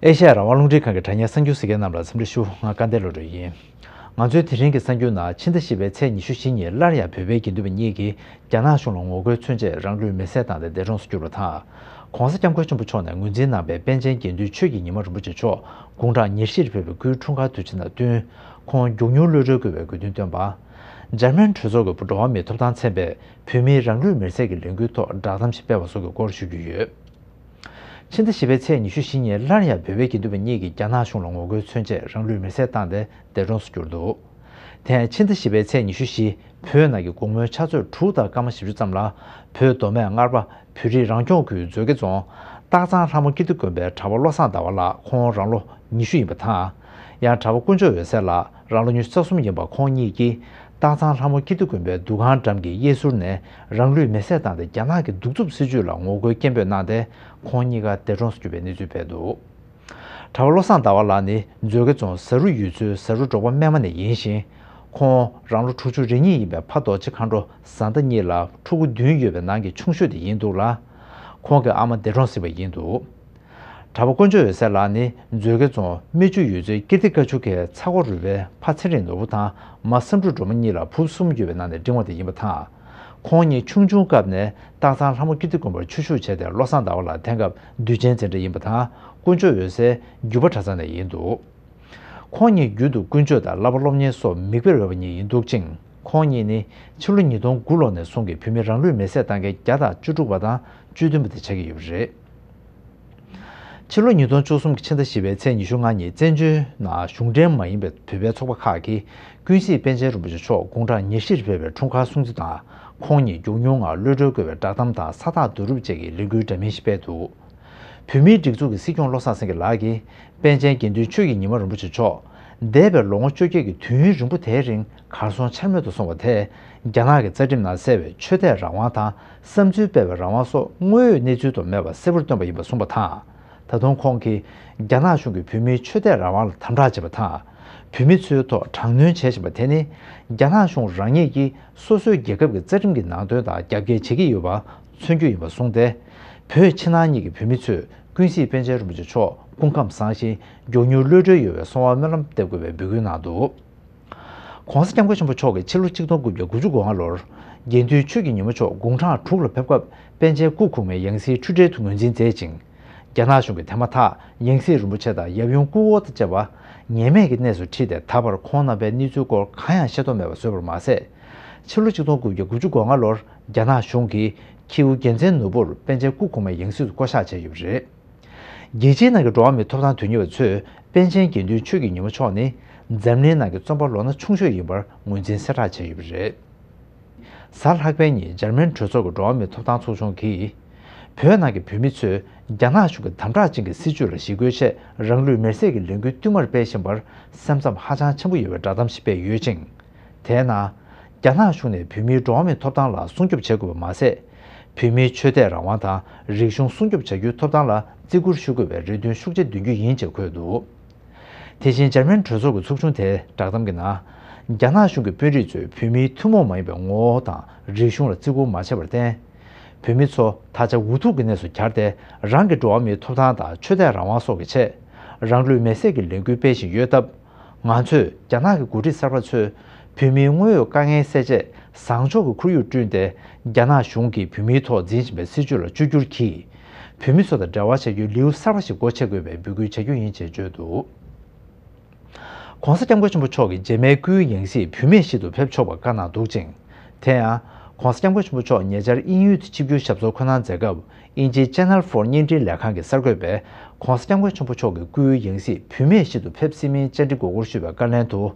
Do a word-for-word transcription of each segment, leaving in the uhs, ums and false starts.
ཨེ་ཤ་ཡ་རང་དབང་རླུང་འཕྲིན་ཁང་གི་དྲ་བརྙན་གསར་འགྱུར་གཟིགས་མཁན་རྣམས་ལ་འཚམས་འདྲི་ཞུ། ང་སྐལ་ལྡན་བློ་གྲོས་ཡིན། ང་ཚོའི་དེ་རིང་གི་གསར་འགྱུར་ནང་ཕྱི་ཟླ་བཞི་པའི་ཚེས་ཉི་ཤུ་བཞི་ཉིན་སླར་ཡང་བོད་པའི་དགེ་འདུན་པ་གཉིས་ཀྱིས་རྒྱ་ནག་གཞུང་ལ་ངོ་རྒོལ་མཚོན་ཆེད་རང་ལུས་མེར་སྲེག་བཏང་སྟེ་འདས་གྲོངས་སུ་གྱུར་བ་དང་། ྋགོང་ས་ྋསྐྱབས་མགོན་ཆེན་པོ་མཆོག་ནས་ངོས་འཛིན་གནང་བའི་པཎ་ཆེན་དགེ་འདུན་ཆོས་ཀྱི་ཉི་མ་རིན་པོ་ཆེ་མཆོག་དགུང་གྲངས་ཉེར་བཞི་རེ་ཕེབས་པའི་སྐུའི་འཁྲུངས་སྐར་དུས་ཆེན་དང་བསྟུན། ཁོང་མགྱོགས་མྱུར་གློད་གྲོལ་དགོས་པའི་དགོས་འདུན་བཏོན་པ། འཇར་མན་གྲོས་ཚོགས་ཀྱི་འགྲོ་བ་མིའི་ཐོབ་ཐང་ཚན་པས་བོད་མིའི་རང་ལུས་མེར་སྲེག་གི་ལས་འགུལ་ཐོག་བསྒྲགས་གཏམ་ཞིག་སྤེལ་བ་སོགས་ཀྱི་སྐོར་ཞུ་རྒྱུ་ཡོད། ཕྱི་ཟླ་བཞི་པའི་ཚེས་ཉི་ཤུ་བཞི་ཉིན་སླར་ཡང་བོད་པའི་དགེ་འདུན་པ་གཉིས་ཀྱིས་རྒྱ་ནག་གཞུང་ལ་ངོ་རྒོལ་མཚོན་ཆེད་རང་ལུས་མེར་སྲེག་བཏང་སྟེ་འདས་གྲོངས་སུ་གྱུར་འདུག། དེ་ཡང་ཕྱི་ཟླ་བཞི་པའི་ཚེས་ཉི་ཤུ་བཞི། བོད་ནང་གི་དགོང་མོའི་ཕྱག་ཚོད་དྲུག་དང་སྐར་མ་བཞི་བཅུ་ཙམ་ལ། བོད་མདོ་སྨད་སྔར་པ་བོད་རིགས་རང་སྐྱོང་ཁུལ་མཛོད་དགེ་རྫོང་སྟག་ཚང་ལྷ་མོ་ཀིརྟི་དགོན་པའི་གྲྭ་པ་བློ་བཟང་ཟླ་བ་ལགས་ཁོང་རང་ལོ་ཉི་ཤུ་ཡིན་པ་དང་། ཡང་གྲྭ་པ་དཀོན་མཆོག་འོད་ཟེར་ལགས་རང་ལོ་ཉི་ཤུ་རྩ་གསུམ་ཡིན་པ་ཁོང་གཉིས་ཀྱིས། སྟག་ཚང་ལྷ་མོ་ཀིརྟི་དགོན་པའི་འདུ་ཁང་འགྲམ་གྱི་གཡས་ཟུར་ནས་རང་ལུས་མེར་སྲེག་བཏང་སྟེ་རྒྱ་ནག་གི་གདུག་རྩུབ་སྲིད་བྱུས་ལ་ངོ་རྒོལ་སྐད་འབོད་གནང་སྟེ། ཁོང་གཉིས་ཀ་འདས་གྲོངས་སུ་གྱུར་པའི་གནས་ཚུལ་སྤེལ་འདུག། གྲྭ་པ་བློ་བཟང་ཟླ་བ་ལགས་ནི་མཛོད་དགེ་རྫོང་བཟའ་རུ་ཡུལ་ཚོའི་བཟའ་རུ་འབྲོག་པ་སྨད་མ་ནས་ཡིན་ཞིང་། ཁོང་རང་ལོ་དྲུག་ཅུ་རེ་གཉིས་ཡིན་པའི་ཕ་རྡོ་རྗེ་མཁའ་འགྲོ་བཟའ་ཟླ་གཉིས་ལ་ཕྲུ་གུ་བདུན་ཡོད་པའི་ནང་གི་ཆུང་ཤོས་དེ་ཡིན་འདུག་ལ། ཁོང་གི་ཨ་མ་འདས་གྲོངས་ཟིན་པ་ཡིན་འདུག། གྲྭ་པ་དཀོན་མཆོག་འོད་ཟེར་ལགས་ནི་མཛོད་དགེ་རྫོང་སྨད་ཆུ་ཡུལ་ཚོའི་ཀིརྟི་ཀ་ཆུ་ཁའི་ཚ་སྒོ་རུ་བའི་ཕ་ཚེ་རིང་ནོར་བུ་དང་མ་བསམ་འགྲུབ་སྒྲོལ་མ་གཉིས་ལ་བུ་གསུམ་ཡོད་པའི་ནང་ནས་འབྲིང་བ་དེ་ཡིན་པ་དང་། ཁོང་གཉིས་ཆུང་ཆུང་སྐབས་ནས་སྟག་ཚང་ལྷ་མོ་ཀིརྟི་དགོན་པར་ཆོས་ཞུགས་བྱས་ཏེ། བློ་བཟང་ཟླ་བ་ལགས་དེང་སྐབས་དུས་ཆེན་འཛིན་གྲྭ་ཡིན་པ་དང་། དཀོན་མཆོག་འོད་ཟེར་རྒྱུད་པ་གྲྭ་ཚང་ནས་ཡིན་འདུག། ཁོང་གཉིས་རྒྱུན་དུ་དཀོན་མཆོག་དང་བསླབ་པ་སློབ་གཉེར་སོགས་མིག་དཔེར་འོས་པ་གཉིས་ཡིན་འདུག་ཅིང་། ཁོང་གཉིས་ནི་ཕྱི་ལོ་ཉིས་སྟོང་དགུ་ལོ་ནས་བཟུང་གི་བོད་མི་རང་ལུས་མེར་སྲེག་བཏང་མཁན་བརྒྱ་དང་བཅུ་དྲུག་པ་དང་བཅུ་བདུན་པ་དེ་ཆགས་ཀྱི་ཡོད་པ་རེད། ཕྱི་ལོ་ཉིས་སྟོང་བཅུ་གསུམ་གྱི་ཕྱི་ཟླ་བཞི་པའི་ཚེས་ཉི་ཤུ་ལྔ་ཉིན་བཙན་བྱོལ་ནང་གཞུང་འབྲེལ་མ་ཡིན་པའི་བོད་པའི་ཚོགས་པ་ཁག་གིས་ཀུན་གཟིགས་པཎ་ཆེན་རིན་པོ་ཆེ་མཆོག་དགུང་གྲངས་ཉེར་བཞི་རེ་ཕེབས་པའི་འཁྲུངས་སྐར་སྲུང་བརྩི་དང་། ཁོང་ཉིད་མགྱོགས་མྱུར་ངང་གློད་གྲོལ་དགོས་པའི་བསྒྲགས་གཏམ་དང་ས་རྟགས་བསྡུ་རུབ་བཅས་ཀྱི་ལས་འགུལ་འདྲ་མིན་ཞིག་སྤེལ་འདུག། བོད་མིའི་སྒྲིག་འཛུགས་ཀྱི་སྲིད་སྐྱོང་བློ་བཟང་སེང་གེ་ལགས་ཀྱིས་པཎ་ཆེན་དགེ་འདུན་ཆོས་ཀྱི་ཉི་མ་རིན་པོ་ཆེ་མཆོག་འདས་པའི་ལོ་ངོ་བཅོ་བརྒྱད་ཀྱི་དུས་ཡུན་རིང་པོ་དེའི་རིང་གར་སོང་འཆར་མེད་དུ་སོང་བ་དེས། རྒྱ་ནག་གི་རྩ་ཁྲིམས་ནང་གསལ་བའི་ཆོས་དད་རང་དབང་དང་བསམ་ཚུལ་སྤེལ་བའི་རང་དབང་སོགས་དངོས་ཡོད་གནས་ཚུལ་དུ་མེད་པ་གསལ་པོར་སྟོན་པ་ཡིན་པ་གསུངས་པ་དང་། ད་དུང་ཁོང་གིས་རྒྱ་ནག་གཞུང་གིས་བོད་མིའི་ཆོས་དད་རང་དབང་ལ་དམ་དྲག་བྱེད་པ་དང་། བོད་མི་ཚོའི་ཐོག་དྲག་གནོན་བྱེད་བཞིན་པ་དེ་ནི། རྒྱ་ནག་གཞུང་རང་ཉིད་ཀྱིས་སོ་སོའི་རྒྱལ་ཁབ་ཀྱི་རྩ་ཁྲིམས་ཀྱི་ནང་དོན་དང་རྒྱབ་འགལ་བྱེད་ཀྱི་ཡོད་པ་མཚོན་རྒྱུ་ཡིན་པ་གསུངས་ཏེ། བོད་ཕྱི་ནང་གཉིས་ཀྱི་བོད་མི་ཚོས་ཀུན་གཟིགས་པཎ་ཆེན་རིན་པོ་ཆེ་མཆོག་སྐུ་ཁམས་བཟང་ཞིང་མགྱོགས་མྱུར་གློད་གྲོལ་ཡོང་བའི་གསོལ་བ་སྨོན་ལམ་འདེབས་དགོས་པའི་འབོད་སྐུལ་གནང་འདུག། ྋགོང་ས་ྋསྐྱབས་མགོན་ཆེན་པོ་མཆོག་གིས་ཕྱི་ལོ་ཆིག་སྟོང་དགུ་བརྒྱ་དགུ་བཅུ་གོ་ལྔ་ལོར་དགེ་འདུན་ཆོས་ཀྱི་ཉི་མ་མཆོག་དགུང་གྲངས་དྲུག་ལ་ཕེབས་སྐབས་པཎ་ཆེན་སྐུ་གོང་མའི་ཡང་སྲིད་འཁྲུལ་བྲལ་དུ་ངོས་འཛིན་མཛད་ཅིང་། རྒྱ་ནག་གཞུང་གིས་དེ་མ་ཐག་ཡང་སྲིད་རིན་པོ་ཆེ་དང་ཡབ་ཡུམ་སྐུ་འཁོར་དང་བཅས་པ་ངེས་མེད་ཀྱི་གནས་སུ་ཁྲིད་དེ། ད་བར་ཁོང་རྣམ་པའི་གནས་ཚུལ་སྐོར་གང་ཡང་ཤེས་རྟོགས་མེད་པ་བཟོས་པར་མ་ཟད། ཕྱི་ལོ་ཆིག་སྟོང་དགུ་བརྒྱ་དགུ་བཅུ་གོ་ལྔ་ལོར་རྒྱ་ནག་གཞུང་གིས་ཁྱེའུ་རྒྱལ་མཚན་ནོར་བུར་པཎ་ཆེན་སྐུ་གོང་མའི་ཡང་སྲིད་དུ་བསྐོ་གཞག་བྱས་ཡོད་པ་རེད། རྒྱལ་སྤྱིའི་ནང་གི་འགྲོ་བ་མིའི་ཐོབ་ཐང་དོན་གཉེར་བ་ཚོས་པཎ་ཆེན་དགེ་འདུན་ཆོས་ཀྱི་ཉི་མ་མཆོག་ནི་འཛམ་གླིང་ནང་གི་རྩོམ་པ་ལོ་ན་ཆུང་ཤོས་ཡིན་པར་ངོས་འཛིན་གསལ་བསྒྲགས་བྱས་ཡོད་པ་རེད། གཟའ་ལྷག་པའི་ཉིན་འཇར་མན་གྲོས་ཚོགས་ཀྱི་འགྲོ་བ་མིའི་ཐོབ་ཐང་ཚོགས་ཆུང་གིས། བོད་ནང་གི་བོད་མི་ཚོས་རྒྱ་ནག་གཞུང་གི་དམ་དྲག་ཅན་གྱི་སྲིད་བྱུས་ལ་ཞི་རྒོལ་ཆེད་རང་ལུས་མེར་སྲེག་གི་ལས་འགུལ་བསྟུད་མར་སྤེལ་བཞིན་པར་སེམས་འཚབ་ཧ་ཅང་ཆེན་པོ་ཡོད་པའི་བསྒྲགས་གཏམ་ཞིག་སྤེལ་ཡོད་ཅིང་། དེའི་ནང་། རྒྱ་ནག་གཞུང་ནས་བོད་མིའི་འགྲོ་བ་མིའི་ཐོབ་ཐང་ལ་སྲུང་སྐྱོབ་བྱེད་དགོས་པ་མ་ཟད། བོད་མིའི་ཆོས་དད་རང་དབང་དང་རིག་གཞུང་སྲུང་སྐྱོབ་བྱ་རྒྱུའི་ཐོབ་ཐང་ལ་བརྩི་བཀུར་ཞུ་དགོས་པའི་རེ་འདུན་ཤུགས་ཆེ་འདོན་རྒྱུ་ཡིན་ཅེས་འཁོད་འདུག། དེ་བཞིན་འཇར་མན་གྲོས་ཚོགས་ཀྱི་ཚོགས་ཆུང་དེའི་བསྒྲགས་གཏམ་གྱི་ནང་། རྒྱ་ནག་གཞུང་གི་དཔོན་རིགས་ཚོས་བོད་མིའི་ཐུན་མོང་མ་ཡིན་པའི་ངོ་བོ་དང་རིག་གཞུང་ལ་བརྩི་བཀུར་མ་བྱས་པར་བརྟེན། བོད་མི་ཚོ་ད་ཆ་འུ་ཐུག་གི་གནས་སུ་གྱར་ཏེ། རང་གི་འགྲོ་བ་མིའི་ཐོབ་ཐང་དང་ཆོས་དད་རང་དབང་སོགས་ཀྱི་ཆེད། རང་ལུས་མེར་སྲེག་གི་ལས་འགུལ་སྤེལ་བཞིན་ཡོད་སྟབས། ང་ཚོས་རྒྱ་ནག་གི་འགོ་ཁྲིད་གསར་པ་ཚོས་བོད་མིའི་དངོས་ཡོད་དཀའ་ངལ་སེལ་ཆེད་བཟང་ཕྱོགས་ཀྱི་ཁོར་ཡུག་བསྐྲུན་ཏེ། རྒྱ་ནག་གཞུང་གིས་བོད་མིའི་ཐོག་འཛིན་བཞིན་པའི་སྲིད་བྱུས་ལ་བཅོས་བསྒྱུར་གྱིས། བོད་མི་ཚོ་དང་འབྲེལ་བ་བྱ་རྒྱུའི་ལེའུ་གསར་པ་ཞིག་སྒོ་ཕྱེ་དགོས་པའི་འབོད་སྐུལ་བྱ་རྒྱུ་ཡིན་ཅེས་བརྗོད་འདུག། ྋགོང་ས་ྋསྐྱབས་མགོན་ཆེན་པོ་མཆོག་གིས་རྗེས་མའི་སྐུའི་ཡང་སྲིད་བུད་མེད་ཞིག་ཏུ་ཕེབས་ཆོག་པར་བཀའ་གནང་འདུག་ཅིང་། དེ་ཡང་ྋགོང་ས་ྋསྐྱབས་མགོན་ཆེན་པོ་མཆོག་ཉེ་ཆར་དབྱིན་ཡུལ་དུ་ཆིབས་བསྒྱུར་ཞབས་སོར་འཁོད་གནང་མཛད་སྐབས། དབྱིན་ཇིའི་Channel Four་བརྙན་འཕྲིན་ལས་ཁང་གི་གསར་འགོད་པས་ྋགོང་ས་ྋསྐྱབས་མགོན་ཆེན་པོ་མཆོག་གི་སྐུའི་ཡང་སྲིད་བུད་མེད་ཞིག་ཏུ་ཕེབས་སྲིད་མིན་བཅར་འདྲི་དགོས་སྐོར་ཞུས་པའི་བཀའ་ལན་དུ།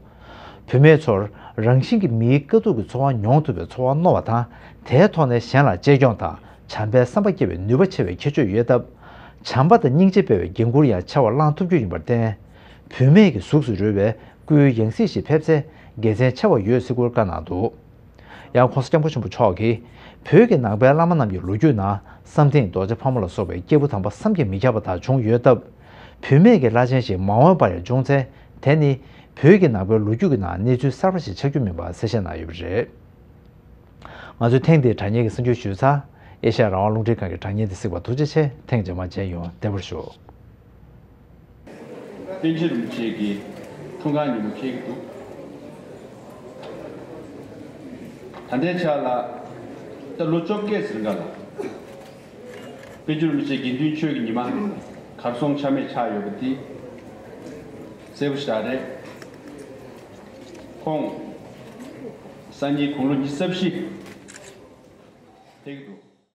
བུད་མེད་ཚོར་རང་བཞིན་གྱིས་མིའི་དཀའ་སྡུག་གི་ཚོར་བ་མྱོང་ཐུབ་པའི་ཚོར་བ་རྣོ་བ་དང་། དེའི་ཐོག་ནས་གཞན་ལ་གཅེས་སྐྱོང་དང་བྱམས་པའི་བསམ་པ་སྐྱེ་བའི་ནུས་པ་ཆེ་བའི་ཁྱད་ཆོས་ཡོད་སྟབས། བྱམས་པ་དང་སྙིང་རྗེ་སྤེལ་བའི་འགན་འཁུར་ཡང་ཆེ་བ་བླངས་ཐུབ་རྒྱུ་ཡིན་པར་བརྟེན། བུད་མེད་ཀྱི་གཟུགས་སུ་རུལ་བའི་སྐུའི་ཡང་སྲིད་ཞིག་ཕེབས་ཚེ་དགེ་མཚན་ཆེ་བ་ཡོད་སྲིད་སྐོར་བཀའ་གནང་འདུག། ཡང་ྋགོང་ས་ྋསྐྱབས་མགོན་ཆེན་པོ་མཆོག་གིས། བོད་ཀྱི་ནང་པའི་བླ་མ་རྣམས་ཀྱི་ལོ་རྒྱུས་ནང་བསམ་གཏན་རྡོ་རྗེ་ཕག་མོ་ལ་སོགས་པའི་སྐྱེས་བུ་དམ་པ་བསམ་གྱིས་མི་ཁྱབ་པ་དག་བྱུང་ཡོད་སྟབས། བུད་མེད་ཀྱི་བླ་ཆེན་ཞིག་མ་འོངས་པར་ཡང་འབྱུང་ཚེ། དེ་ནི་བོད་ཀྱི་ནང་པའི་ལོ་རྒྱུས་ཀྱི་ནང་གནས་ཚུལ་གསར་པ་ཞིག་ཆགས་རྒྱུ་མིན་པ་གསལ་བཤད་གནང་ཡོད་པ་རེད། ང་ཚོས་ཐེངས་འདིའི་དྲ་བརྙན་གྱི་གསར་འགྱུར་ཞུས་ཚར། ཨེ་ཤ་ཡ་རང་དབང་རླུང་འཕྲིན་ཁང་གི་དྲ་བརྙན་དེ་གཟིགས་པར་ཐུགས་རྗེ་ཆེ། ཐེངས་རྗེས་མ་མཇལ་ཡོང་། བདེ་བར་བཞུགས། པཎ་ཆེན་རིན་པོ་ཆེ་གི་འཁྲུངས་སྐར་ཉིན་མོ་འཁེལ་གྱི་འདུག་ད་ལྟའི་ཆ་ལ་ད་ལོ་བཅོ་བརྒྱད་ཟིན་ག་ལ། པཎ་ཆེན་རིན་པོ་ཆེ་དགེ་འདུན་ཆོས་ཀྱི་ཉི་མ་གར་སོང་ཆ་མེད་ཆགས་ཡོད་པ་འདི་གསལ་པོ་ཞིག་རེད། ཁོང་སང་ཉིན་དགུང་ལོ་ཉི་ཤུ་རྩ་བཞི་ཕེབས་ཀྱི་འདུག